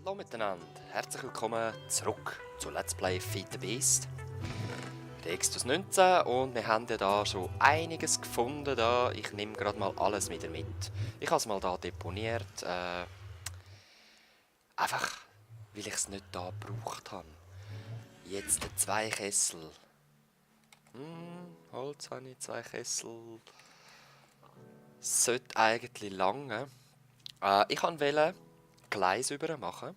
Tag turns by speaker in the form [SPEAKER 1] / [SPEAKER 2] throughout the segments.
[SPEAKER 1] Hallo miteinander, herzlich willkommen zurück zu Let's Play Feed the Beast. Der Extus 19 und wir haben ja da schon einiges gefunden. Da. Ich nehme gerade mal alles wieder mit. Ich habe es mal da deponiert, einfach weil ich es nicht da gebraucht habe. Jetzt 2 Kessel. Holz habe ich, 2 Kessel. Sollte eigentlich lange. Ich wollte Gleis über machen.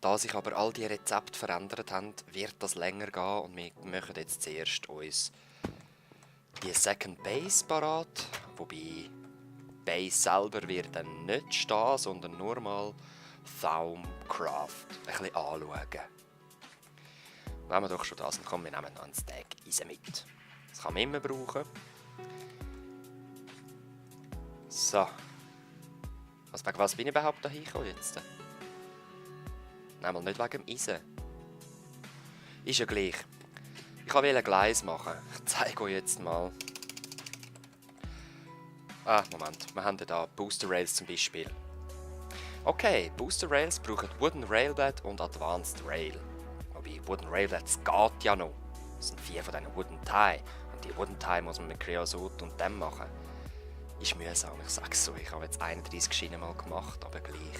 [SPEAKER 1] Da sich aber all die Rezepte verändert haben, wird das länger gehen und wir machen jetzt zuerst uns die Second Base parat. Wobei Base selber wird dann nicht stehen, sondern nur mal Thaumcraft ein bisschen anschauen. Wenn wir doch schon da sind, kommen wir nehmen noch einen Stack Eisen mit. Das kann man immer brauchen. So. Wegen was bin ich überhaupt da hingekommen jetzt? Nein, mal nicht wegen dem Eisen. Ist ja gleich. Ich wollte ein Gleis machen. Ich zeige euch jetzt mal. Moment. Wir haben ja da Booster Rails zum Beispiel. Okay, Booster Rails brauchen Wooden Railbed und Advanced Rail. Wobei Wooden Railbeds geht ja noch. Das sind 4 von diesen Wooden Tie. Und die Wooden Tie muss man mit Creosote und dem machen. Ist mühsam, ich sag's so. Ich habe jetzt 31 Schienen mal gemacht, aber gleich.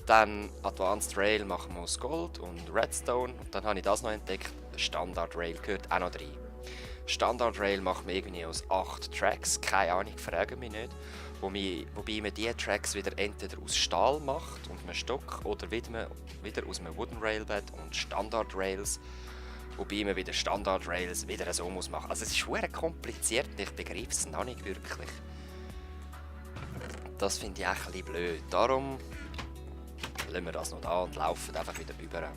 [SPEAKER 1] Dann Advanced Rail machen wir aus Gold und Redstone. Und dann habe ich das noch entdeckt. Standard Rail gehört auch noch rein. Standard Rail machen wir irgendwie aus 8 Tracks. Keine Ahnung, fragen mich nicht. Wobei man diese Tracks wieder entweder aus Stahl macht und einem Stock oder wieder aus einem Wooden Railbed und Standard Rails. Wobei man wieder Standard Rails wieder so muss machen. Also es ist sehr kompliziert und ich begreife es noch nicht wirklich. Das finde ich echt ein bisschen blöd. Darum lassen wir das noch da und laufen einfach wieder rüber.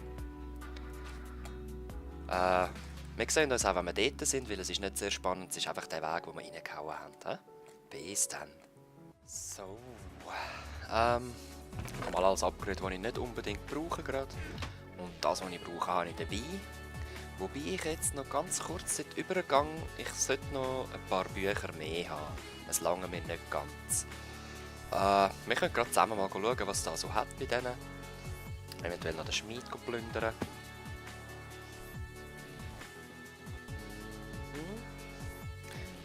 [SPEAKER 1] Wir sehen uns auch, wenn wir dort sind, weil es ist nicht sehr spannend. Es ist einfach der Weg, den wir reingehauen haben. Bis dann. So. Ich habe mal alles abgerührt, was ich nicht unbedingt brauche gerade. Und das, was ich brauche, habe ich dabei. Wobei ich jetzt noch ganz kurz den Übergang, ich sollte noch ein paar Bücher mehr haben. Es lange mir nicht ganz. Wir können gerade zusammen mal schauen, was es da so hat bei denen. Eventuell noch den Schmied plündern.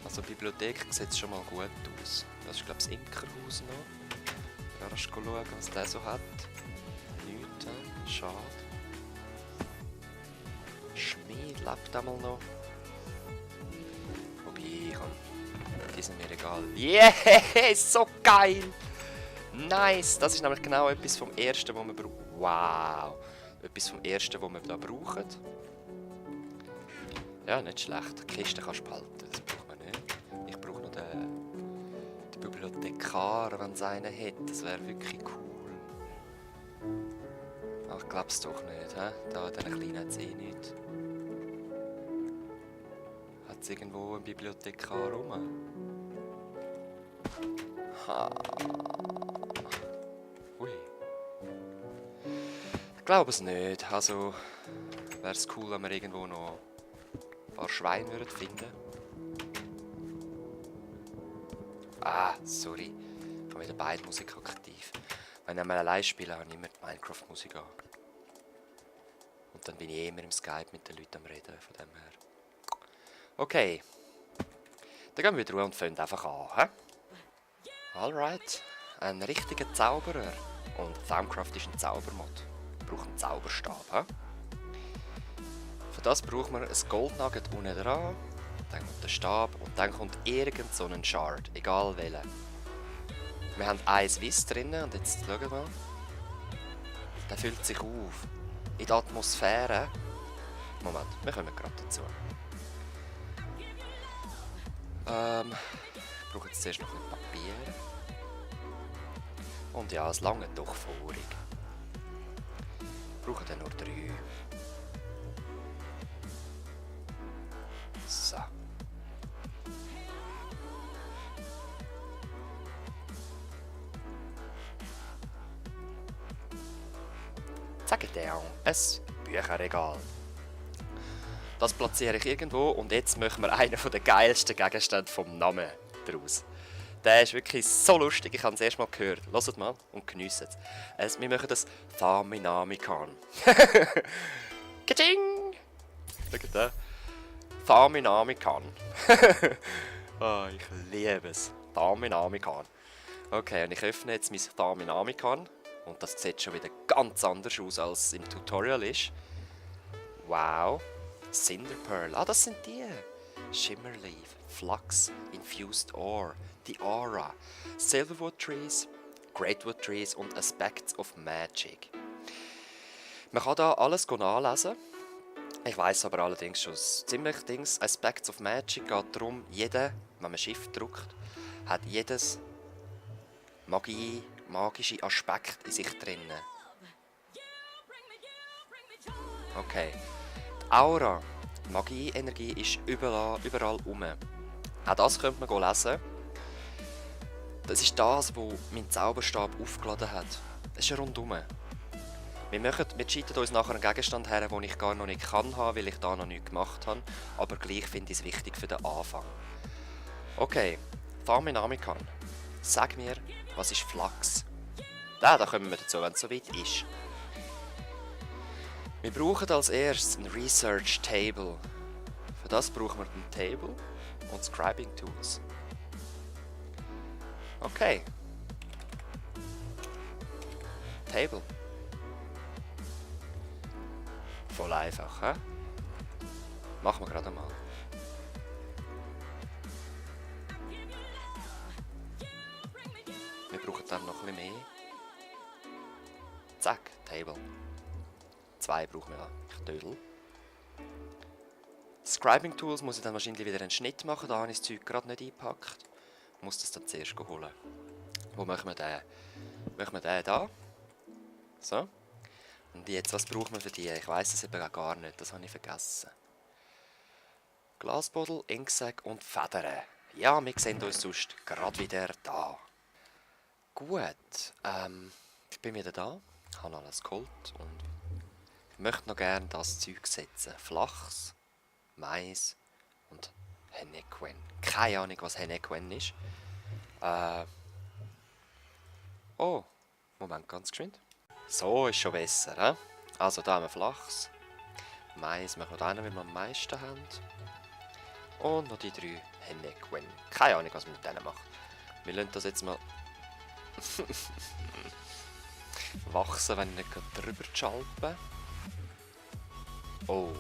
[SPEAKER 1] Also die Bibliothek sieht schon mal gut aus. Das ist glaube ich das Imkerhaus noch. Ja, rasch schauen, was der so hat. Nichts, schade. Schmied lebt einmal noch. Wobei, komm, die sind mir egal. Yeah, so geil! Nice! Das ist nämlich genau etwas vom Ersten, was wir brauchen. Wow! Etwas vom Ersten, was wir da brauchen. Ja, nicht schlecht. Die Kiste kannst du behalten, das braucht man nicht. Ich brauche noch den Bibliothekar, wenn es einen hat. Das wäre wirklich cool. Ach, ich glaube es doch nicht. He? Da, diesen Kleinen hat es eh nicht. Hat es irgendwo einen Bibliothekar rum? Ha. Ui. Ich glaube es nicht. Also wäre es cool, wenn wir irgendwo noch ein paar Schweine finden würden. Sorry. Ich habe wieder beide Musik aktiv. Wenn ich einmal allein spiele, habe ich immer die Minecraft-Musik an. Und dann bin ich immer im Skype mit den Leuten am Reden, von dem her. Okay. Dann gehen wir wieder und fangen einfach an. He? Alright. Ein richtiger Zauberer. Und Thaumcraft ist ein Zaubermod. Wir brauchen einen Zauberstab. He? Für das brauchen wir ein Goldnugget unten dran. Dann kommt der Stab und dann kommt irgend so ein Shard. Egal welcher. Wir haben ein Wiss drin und jetzt schauen wir mal. Der füllt sich auf. In der Atmosphäre. Moment, wir kommen gerade dazu. Ich brauche jetzt zuerst noch ein Papier. Und ja, es lange doch vorig. Wir brauchen dann nur 3. So. Zack, ein Bücherregal. Das platziere ich irgendwo und jetzt machen wir einen der geilsten Gegenstände vom Namen daraus. Der ist wirklich so lustig, ich habe es erst mal gehört. Hört mal und geniessen es. Wir machen das Thaminamikan. Ka-ching! Schaut da. Thaminamikan. Oh, ich liebe es. Thaminamikan. Okay, und ich öffne jetzt mein Thaminamikan. Und das sieht schon wieder ganz anders aus, als es im Tutorial ist. Wow. Cinder Pearl. Ah, das sind die. Shimmerleaf, Flux, Infused Ore, The Aura, Silverwood Trees, Greatwood Trees und Aspects of Magic. Man kann da alles nachlesen. Ich weiss aber allerdings schon ziemlich Dings. Aspects of Magic geht darum, jeder, wenn man Shift drückt, hat jedes magische Aspekt in sich drin. Okay. Die Aura, Magie-Energie ist überall rum. Auch das könnte man lesen. Das ist das, was mein Zauberstab aufgeladen hat. Das ist rundum. Wir cheaten uns nachher einen Gegenstand her, den ich gar noch nicht kann haben, weil ich da noch nichts gemacht habe. Aber gleich finde ich es wichtig für den Anfang. Okay, Thaminamikan. Sag mir, was ist Flux? Da kommen wir dazu, wenn es soweit ist. Wir brauchen als erstes ein Research Table. Für das brauchen wir ein Table und Scribing Tools. Okay. Table. Voll einfach, hä? Machen wir gerade mal. Wir brauchen dann noch ein bisschen mehr. Zack, Table. 2 brauchen wir. Ich dödel. Scribing Tools muss ich dann wahrscheinlich wieder einen Schnitt machen. Da habe ich das Zeug gerade nicht eingepackt. Ich muss das dann zuerst holen. Wo machen wir den? Machen wir den da. So. Und jetzt, was braucht man für die? Ich weiss es eben gar nicht. Das habe ich vergessen. Glasbottle, Inksack und Federn. Ja, wir sehen uns sonst gerade wieder da. Gut. Ich bin wieder da. Ich habe alles geholt und ich möchte noch gerne das Zeug setzen. Flachs, Mais und Henequen. Keine Ahnung, was Henequen ist. Oh, Moment, ganz geschwind. So ist schon besser, he? Also da haben wir Flachs. Mais machen wir da einen, wie wir am meisten haben. Und noch die 3 Henequen. Keine Ahnung, was man mit denen macht. Wir lassen das jetzt mal wachsen, wenn ich nicht drüber schalpe. Oh.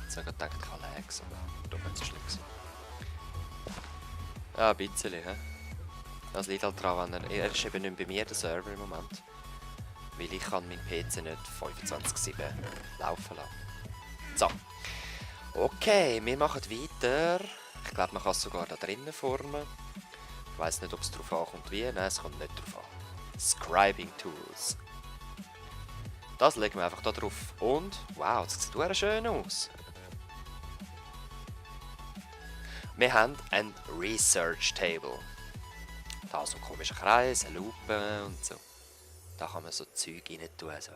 [SPEAKER 1] Jetzt habe ich gedacht, ich kann Lags, aber doch nicht so schlimm gewesen. Ja, ein bisschen, he? Das liegt halt daran, er ist eben nicht bei mir, der Server im Moment. Weil ich kann meinen PC nicht 25/7 laufen lassen. So. Okay, wir machen weiter. Ich glaube, man kann es sogar da drinnen formen. Ich weiss nicht, ob es darauf ankommt wie. Nein, es kommt nicht darauf an. Scribing Tools. Das legen wir einfach da drauf. Und, wow, das sieht sehr schön aus. Wir haben ein Research Table. Da so ein komischer Kreis, eine Lupe und so. Da kann man so Zeug rein tun. So,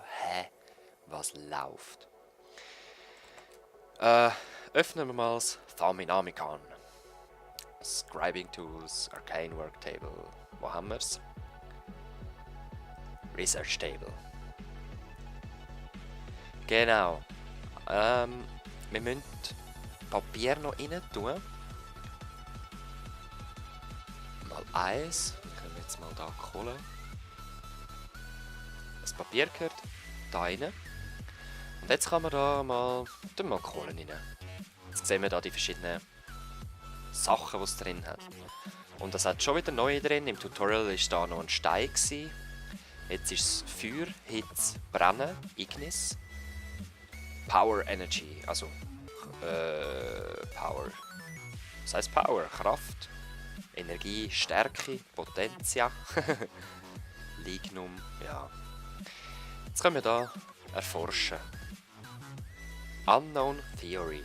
[SPEAKER 1] was läuft? Öffnen wir mal das Thaminamikan. Scribing Tools, Arcane Work Table. Wo haben wir es? Research Table. Genau. Wir müssen Papier noch rein tun. Mal eins. Können wir jetzt mal da holen. Das Papier gehört da rein. Und jetzt kann man da mal Kohlen rein. Jetzt sehen wir da die verschiedenen Sachen, die es drin hat. Und das hat schon wieder neue drin. Im Tutorial war da noch ein Stein. Jetzt ist es Feuer, Hitze, Brennen, Ignis. Power Energy, also Power. Was heisst Power? Kraft, Energie, Stärke, Potentia, Lignum, ja. Jetzt können wir da erforschen. Unknown Theory.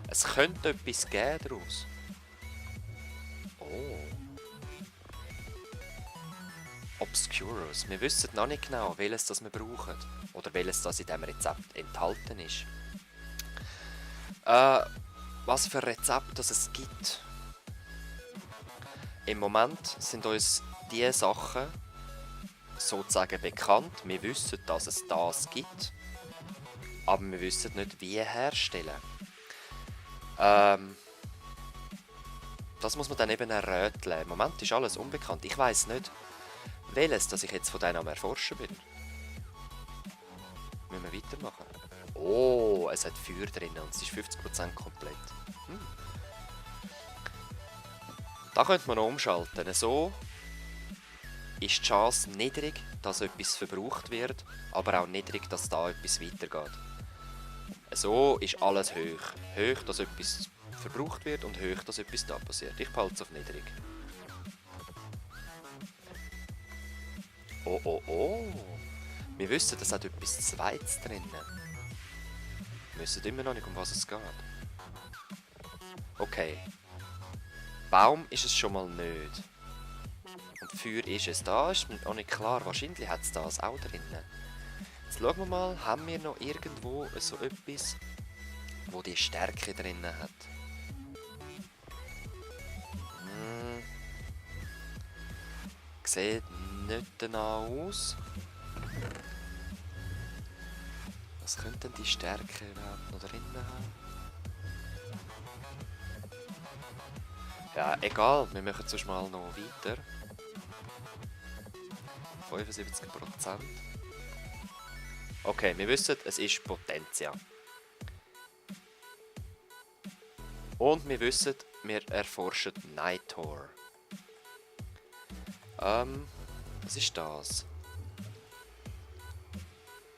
[SPEAKER 1] Es könnte etwas geben daraus. Oh. Obscurus. Wir wissen noch nicht genau, welches das wir brauchen. Oder welches das in diesem Rezept enthalten ist. Was für Rezept das es gibt. Im Moment sind uns diese Sachen sozusagen bekannt. Wir wissen, dass es das gibt, aber wir wissen nicht, wie herstellen. Das muss man dann eben erröteln. Im Moment ist alles unbekannt. Ich weiß nicht, welches, dass ich jetzt von denen am Erforschen bin. Müssen wir weitermachen? Oh, es hat Feuer drin und es ist 50% komplett. Da könnte man noch umschalten. So ist die Chance niedrig, dass etwas verbraucht wird, aber auch niedrig, dass da etwas weitergeht. So ist alles hoch. Hoch, dass etwas verbraucht wird und hoch, dass etwas da passiert. Ich behalte es auf niedrig. Oh, oh, oh. Wir wissen, es hat etwas Zweites drin. Wir wissen immer noch nicht, um was es geht. Okay. Baum ist es schon mal nicht. Und Feuer ist es. Da ist mir auch nicht klar. Wahrscheinlich hat es das auch drin. Jetzt schauen wir mal, haben wir noch irgendwo so etwas, wo die Stärke drin hat. Sieht nicht danach aus. Was könnte denn die Stärke überhaupt noch drin haben? Ja, egal, wir machen sonst mal noch weiter. 75%. Okay, wir wissen, es ist Potentia. Und wir wissen, wir erforschen Nitor. Was ist das?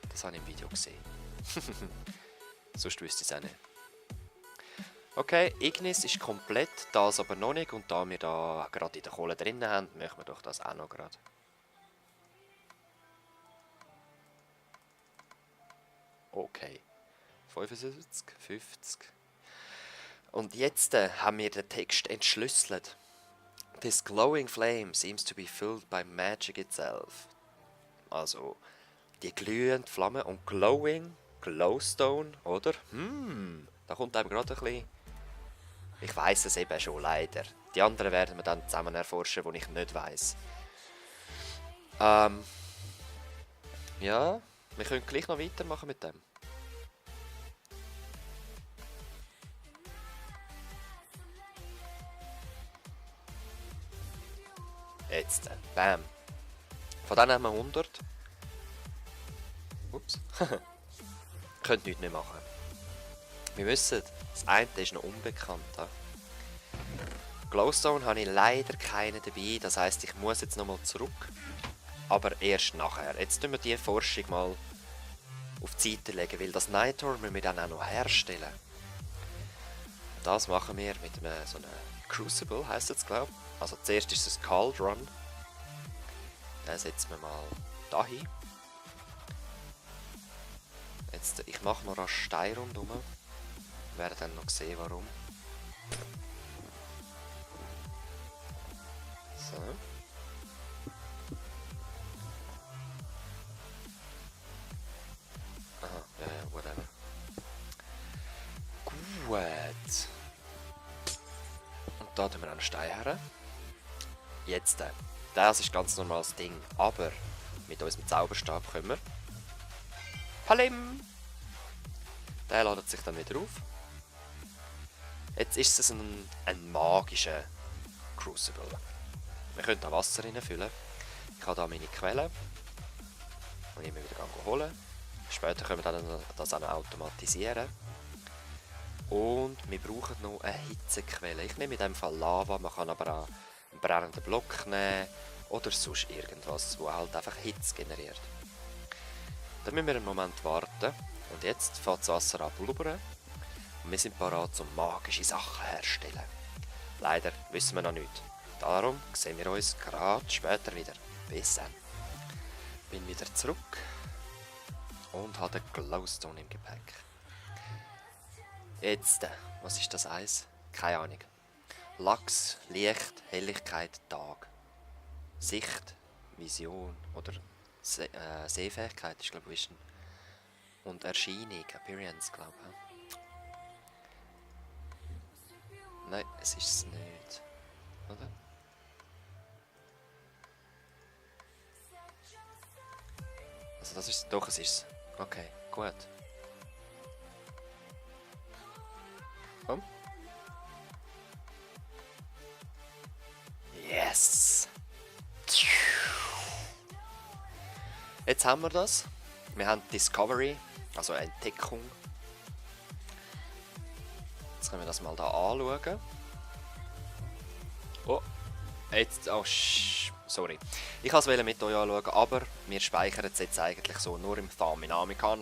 [SPEAKER 1] Das habe ich im Video gesehen. Sonst wüsste ich es auch nicht. Okay, Ignis ist komplett, das aber noch nicht. Und da wir da gerade in der Kohle drin haben, machen wir doch das auch noch gerade. Okay. 75, 50. Und jetzt haben wir den Text entschlüsselt. This glowing flame seems to be filled by magic itself. Also, die glühende Flamme und glowing, glowstone, oder? Da kommt einem gerade ein bisschen... Ich weiss es eben schon, leider. Die anderen werden wir dann zusammen erforschen, die ich nicht weiss. Ja, wir können gleich noch weitermachen mit dem. Jetzt, bam. Von denen haben wir 100. Ups. Könnt nichts mehr machen. Wir wissen, das eine ist noch unbekannt. Glowstone habe ich leider keinen dabei, das heisst, ich muss jetzt nochmal zurück. Aber erst nachher. Jetzt tun wir diese Forschung mal auf die Seite legen, weil das Nitor müssen wir dann auch noch herstellen. Das machen wir mit so einem Crucible, heisst es, glaube ich. Also zuerst ist es ein Cauldron. Den setzen wir mal da hin. Jetzt, ich mache noch einen Stein rundherum. Wir werden dann noch sehen, warum. So. Aha, ja, whatever. Gut. Und da tun wir einen Stein her. Jetzt, das ist ganz normales Ding, aber mit unserem Zauberstab können wir... Palim! Der ladet sich dann wieder auf. Jetzt ist es ein magischer Crucible. Wir können da Wasser reinfüllen. Ich habe hier meine Quelle. Und ich muss wieder holen. Später können wir dann das auch noch automatisieren. Und wir brauchen noch eine Hitzequelle. Ich nehme in diesem Fall Lava, man kann aber auch einen brennenden Block nehmen oder sonst irgendwas, wo halt einfach Hitze generiert. Dann müssen wir einen Moment warten und jetzt fängt das Wasser an zu blubbern und wir sind bereit, um magische Sachen herzustellen. Leider wissen wir noch nichts. Darum sehen wir uns gerade später wieder. Bis dann. Bin wieder zurück und habe den Glowstone im Gepäck. Jetzt, was ist das Eis? Keine Ahnung. Lachs, Licht, Helligkeit, Tag. Sicht, Vision oder Sehfähigkeit ist glaube ich Vision. Und Erscheinung, Appearance glaube ich. Nein, es ist es nicht. Oder? Also das ist... Doch, es ist... Okay, gut. Komm. Yes! Jetzt haben wir das. Wir haben Discovery, also Entdeckung. Jetzt können wir das mal da anschauen. Oh, jetzt... Oh, sorry. Ich wollte es mit euch anschauen, aber wir speichern es jetzt eigentlich so nur im Thaminamikan.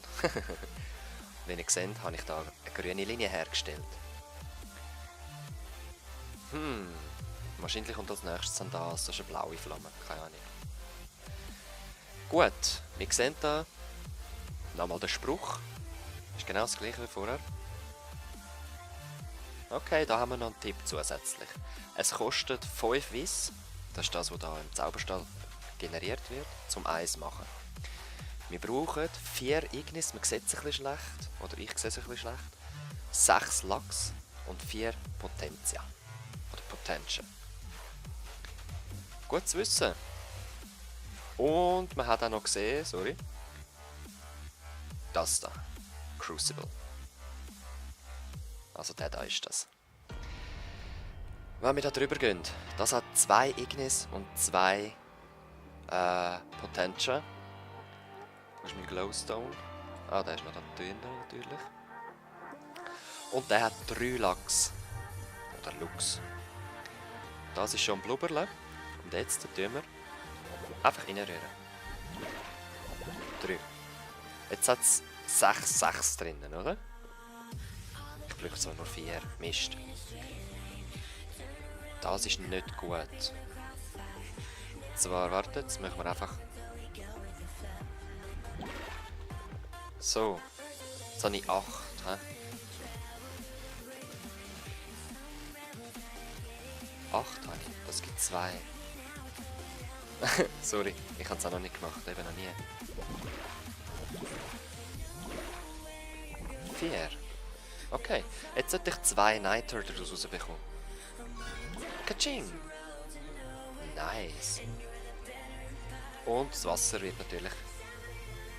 [SPEAKER 1] Wie ihr seht, habe ich da eine grüne Linie hergestellt. Wahrscheinlich kommt als nächstes dann das ist eine blaue Flamme, keine Ahnung. Gut, wir sehen da nochmal den Spruch. Ist genau das gleiche wie vorher. Okay, da haben wir noch einen Tipp zusätzlich. Es kostet 5 Wiss, das ist das, was hier im Zauberstall generiert wird, zum Eis machen. Wir brauchen 4 Ignis, man sieht es ein bisschen schlecht, oder ich sehe es ein bisschen schlecht, 6 Lachs und 4 Potentia. Oder Potentia. Gut zu wissen. Und man hat auch noch gesehen, sorry, das da, Crucible. Also der da ist das. Wenn wir da drüber gehen, das hat 2 Ignis und 2 Potentia. Das ist mein Glowstone. Ah, der ist noch da drin natürlich. Und der hat 3 Lachs. Oder Lux. Das ist schon Blubberle. Und jetzt tun wir einfach reinrühren. 3. Jetzt hat es 6 drinnen, oder? Ich brauche zwar nur 4. Mist. Das ist nicht gut. Zwar, wartet, jetzt machen wir einfach... So. Jetzt habe ich 8. He? 8 habe ich. Das gibt 2. Sorry, ich habe es auch noch nicht gemacht. Eben noch nie. 4. Okay, jetzt sollte ich 2 Night Turtles rausbekommen. Kaching! Nice. Und das Wasser wird natürlich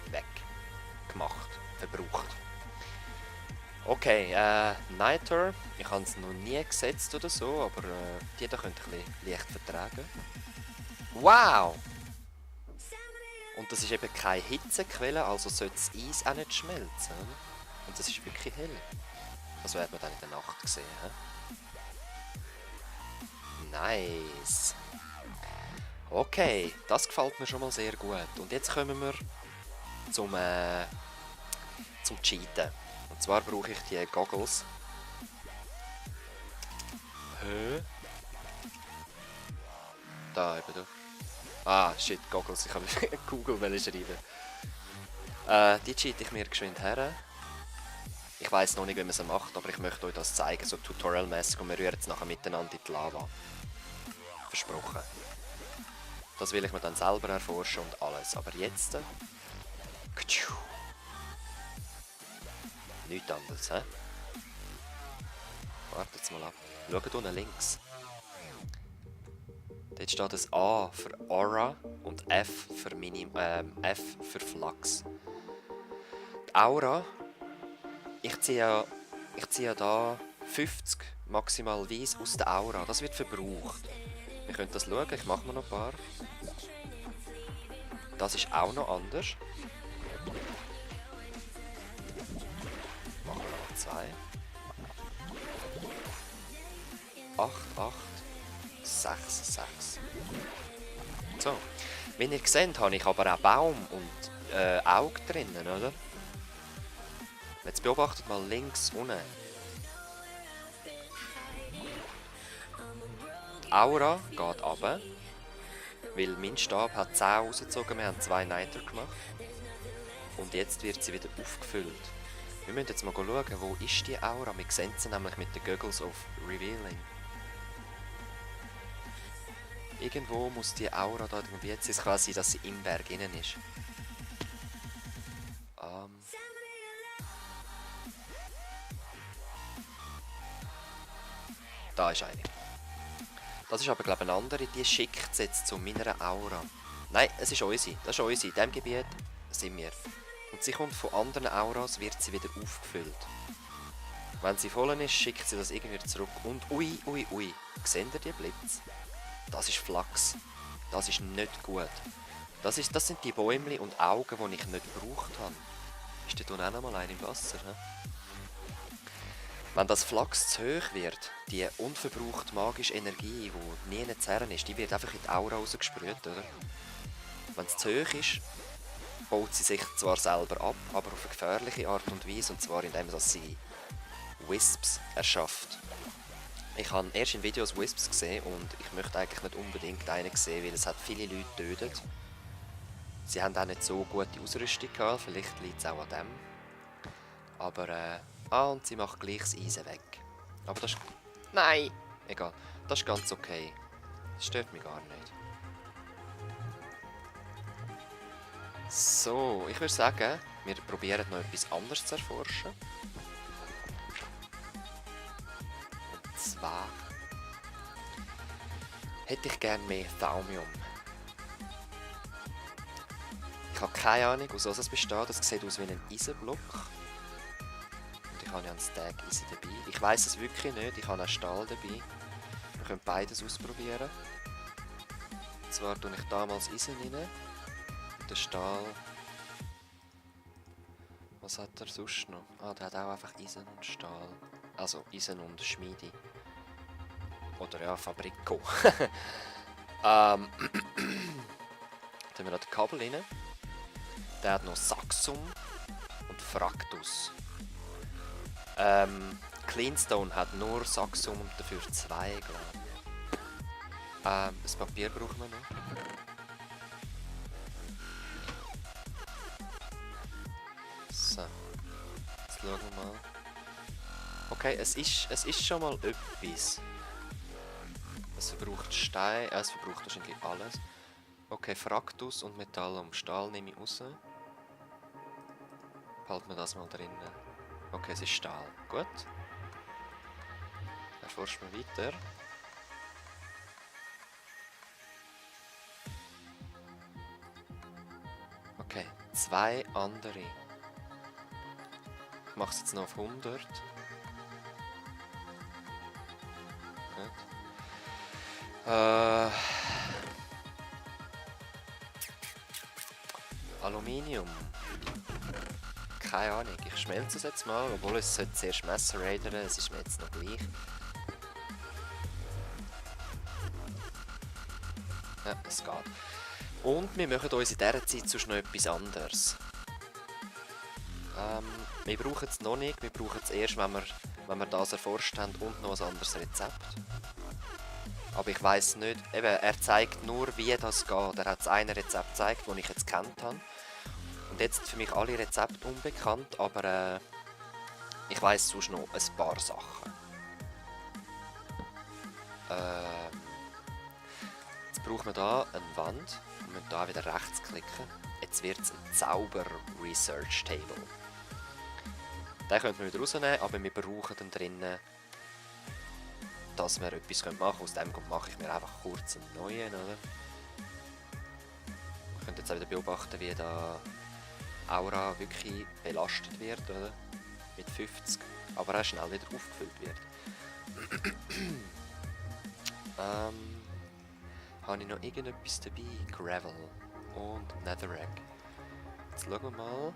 [SPEAKER 1] weggemacht, verbraucht. Okay, Niter. Ich habe es noch nie gesetzt oder so, aber die da könnt ihr ein bisschen leicht vertragen. Wow! Und das ist eben keine Hitzequelle, also sollte das Eis auch nicht schmelzen. Und das ist wirklich hell. Das wird man dann in der Nacht sehen. Nice. Okay, das gefällt mir schon mal sehr gut. Und jetzt kommen wir zum Cheaten. Und zwar brauche ich die Goggles. Da eben da. Ah, shit, Goggles. Ich habe Google schreiben. Die cheate ich mir geschwind her. Ich weiss noch nicht, wie man sie macht, aber ich möchte euch das zeigen, so tutorial-mäßig, und wir rühren jetzt nachher miteinander in die Lava. Versprochen. Das will ich mir dann selber erforschen und alles, aber jetzt... Nichts anderes, hä? Wartet jetzt mal ab. Schaut unten links. Dort steht das A für Aura und F für Flux. Die Aura... Ich ziehe ja da 50 maximal Weiss aus der Aura. Das wird verbraucht. Wir können das schauen. Ich mache mir noch ein paar. Das ist auch noch anders. Machen wir noch 2. 8, 8, 6, 6. So. Wie ihr seht, habe ich aber auch Baum und Auge drinnen, oder? Jetzt beobachtet mal links unten. Die Aura geht runter, weil mein Stab hat 10 rausgezogen, wir haben 2 Niter gemacht. Und jetzt wird sie wieder aufgefüllt. Wir müssen jetzt mal schauen, wo ist die Aura? Wir sehen sie nämlich mit den Goggles of Revealing. Irgendwo muss die Aura da irgendwie, jetzt ist es quasi, dass sie im Berg innen ist. Da ist eine. Das ist aber, glaube ich, eine andere, die schickt es jetzt zu meiner Aura. Nein, es ist unsere. Das ist unsere. In diesem Gebiet sind wir. Und sie kommt von anderen Auras, wird sie wieder aufgefüllt. Wenn sie voll ist, schickt sie das irgendwie zurück. Und ui, ui, ui. Seht ihr die Blitz? Das ist Flachs. Das ist nicht gut. Das sind die Bäumchen und Augen, die ich nicht gebraucht habe. Ist dort auch noch mal ein im Wasser? He? Wenn das Flachs zu hoch wird, die unverbrauchte magische Energie, die nie zu Herren ist, die wird einfach in die Aura rausgesprüht, oder? Wenn es zu hoch ist, baut sie sich zwar selber ab, aber auf eine gefährliche Art und Weise, und zwar indem sie Wisps erschafft. Ich habe erst in Videos Wisps gesehen und ich möchte eigentlich nicht unbedingt einen sehen, weil es hat viele Leute getötet. Sie haben auch nicht so gute Ausrüstung gehabt, vielleicht liegt es auch an dem. Aber, und sie macht gleich das Eisen weg. Aber das ist... Nein! Egal, das ist ganz okay. Das stört mich gar nicht. So, ich würde sagen, wir probieren noch etwas anderes zu erforschen. Und zwar hätte ich gerne mehr Thaumium. Ich habe keine Ahnung, aus was es besteht. Das sieht aus wie ein Eisenblock. Und ich habe ja einen Stack Eisen dabei. Ich weiss es wirklich nicht. Ich habe einen Stahl dabei. Wir können beides ausprobieren. Und zwar tue ich damals Eisen rein. Und den Stahl... Was hat er sonst noch? Ah, der hat auch einfach Eisen und Stahl. Also Eisen und Schmiede. Oder ja, Fabriko. Tun wir da den Kabel rein. Der hat noch Saxum und Fractus. Cleanstone hat nur Saxum und dafür 2, glaube ich. Das Papier brauchen wir noch. So. Jetzt schauen wir mal. Okay, es ist schon mal etwas. Es verbraucht Stein, es verbraucht wahrscheinlich alles. Okay, Fractus und Metall und Stahl nehme ich raus. Behalten wir das mal drinnen. Okay, es ist Stahl. Gut. Erforschen wir weiter. Okay, 2 andere. Ich mache es jetzt noch auf 100. Gut. Aluminium. Keine Ahnung, ich schmelze es jetzt mal, obwohl es sollte zuerst Messer-Raidern, es ist mir jetzt noch gleich. Ja, es geht. Und wir machen uns in dieser Zeit sonst noch etwas anderes. Wir brauchen es noch nicht, wir brauchen es erst, wenn wir das erforscht haben und noch ein anderes Rezept. Aber ich weiss nicht, eben, er zeigt nur, wie das geht. Er hat das eine Rezept gezeigt, das ich jetzt kennt habe. Und jetzt für mich alle Rezepte unbekannt, aber ich weiss sonst noch ein paar Sachen. Jetzt brauchen wir hier eine Wand und müssen hier wieder rechts klicken. Jetzt wird es ein Zauber-Research-Table. Den könnten wir wieder rausnehmen, aber wir brauchen dann drinnen, dass wir etwas machen können. Aus dem Grund mache ich mir einfach kurz einen neuen, oder? Wir können jetzt auch wieder beobachten, wie da Aura wirklich belastet wird, oder? Mit 50, aber auch schnell wieder aufgefüllt wird. Habe ich noch irgendetwas dabei? Gravel und Netherrack. Jetzt schauen wir mal.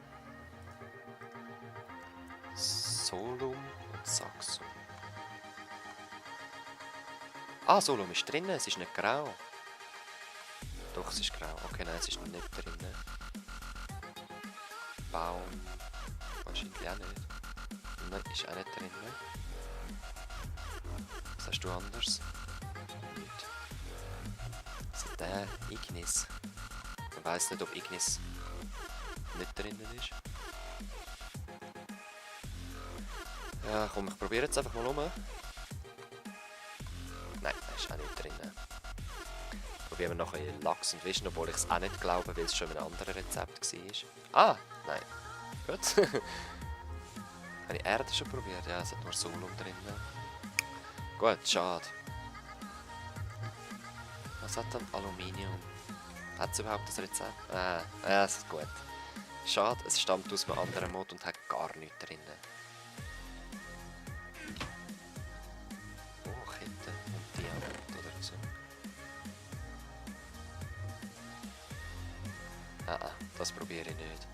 [SPEAKER 1] Solum und Saxum. Ah, Solum ist drin, es ist nicht grau. Doch, es ist grau. Okay, nein, es ist nicht drin. Baum. Wahrscheinlich auch nicht. Nein, ist auch nicht drin. Was hast du anders? Nicht. Also der Ignis. Ich weiss nicht, ob Ignis nicht drin ist. Ja, komm, ich probiere jetzt einfach mal um. Nein, der ist auch nicht drin. Probieren wir noch ein bisschen Lachs und Wischen, obwohl ich es auch nicht glaube, weil es schon ein anderes Rezept war. Ah, nein. Gut. Habe ich Erde schon probiert? Ja, es hat nur Solum drin. Gut, schade. Was hat dann Aluminium? Hat es überhaupt das Rezept? Ja, ist gut. Schade, es stammt aus einem anderen Mod und hat gar nichts drin. Oh, Kette und Diamant oder so. Das probiere ich nicht.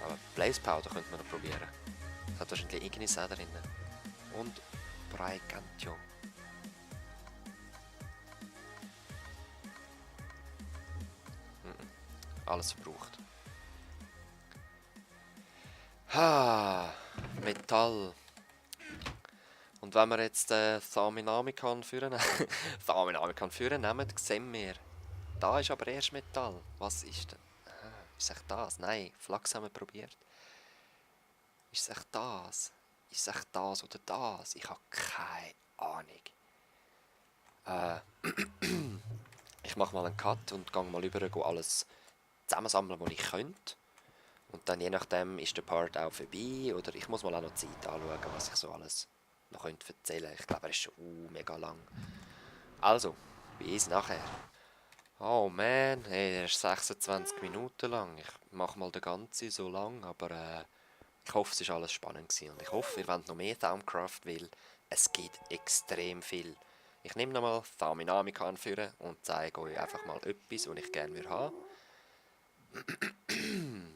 [SPEAKER 1] Aber Blaze Powder könnte man noch probieren. Es hat wahrscheinlich Ignis auch drin. Und Brigantium. Alles verbraucht. Metall. Und wenn wir jetzt Thaminamikan führen, Thaminamikan führen nehmen, sehen wir, da ist aber erst Metall. Was ist denn? Ist es echt das? Nein, Flachs haben wir probiert. Ist es echt das? Ist es echt das oder das? Ich habe keine Ahnung. Ich mache mal einen Cut und gehe mal über, gehe alles zusammensammeln, was ich könnte. Und dann je nachdem ist der Part auch vorbei oder ich muss mal auch noch Zeit anschauen, was ich so alles noch erzählen könnte. Ich glaube, er ist schon mega lang. Also, bis nachher. Oh man, hey, er ist 26 Minuten lang. Ich mache mal den ganzen so lang, aber ich hoffe, es war alles spannend gewesen. Und ich hoffe, ihr wollt noch mehr Thaumcraft, weil es gibt extrem viel. Ich nehme nochmal Thaminamica anführen und zeige euch einfach mal etwas, was ich gerne haben würde.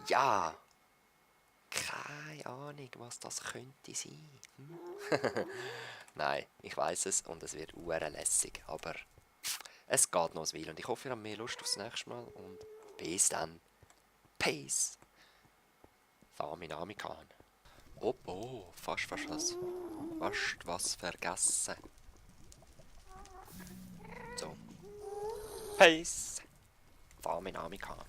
[SPEAKER 1] Ja, keine Ahnung, was das könnte sein. Nein, ich weiß es und es wird lässig, aber es geht noch ein Weile und ich hoffe, ihr habt mehr Lust aufs nächste Mal und bis dann. Peace. Thaminamikan. Oh, fast was vergessen. So. Peace. Thaminamikan.